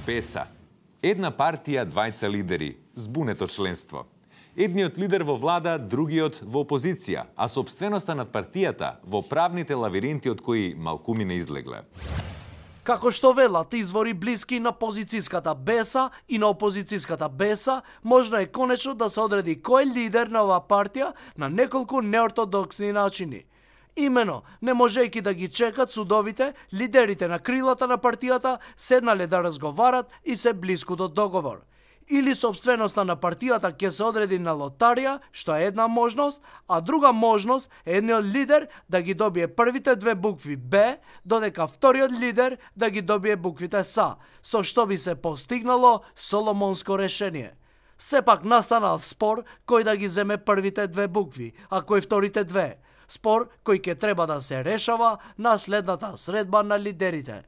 БЕСА. Една партија, двајца лидери, збунето членство. Едниот лидер во влада, другиот во опозиција, а собственоста над партијата во правните лавиринти од кои малкуми не излегле. Како што велат извори блиски на позицијската БЕСА и на опозицијската БЕСА, можно е конечно да се одреди кој е лидер на оваа партија на неколку неортодоксни начини. Имено, не можејќи да ги чекат судовите, лидерите на крилата на партијата седнале да разговарат и се блиску до договор. Или собственоста на партијата ќе се одреди на лотарија, што е една можност, а друга можност е едниот лидер да ги добие првите две букви Б, додека вториот лидер да ги добие буквите С, со што би се постигнало соломонско решение. Сепак настанал спор кој да ги земе првите две букви, а кој вторите две. Спор кој ќе треба да се решава на следната средба на лидерите.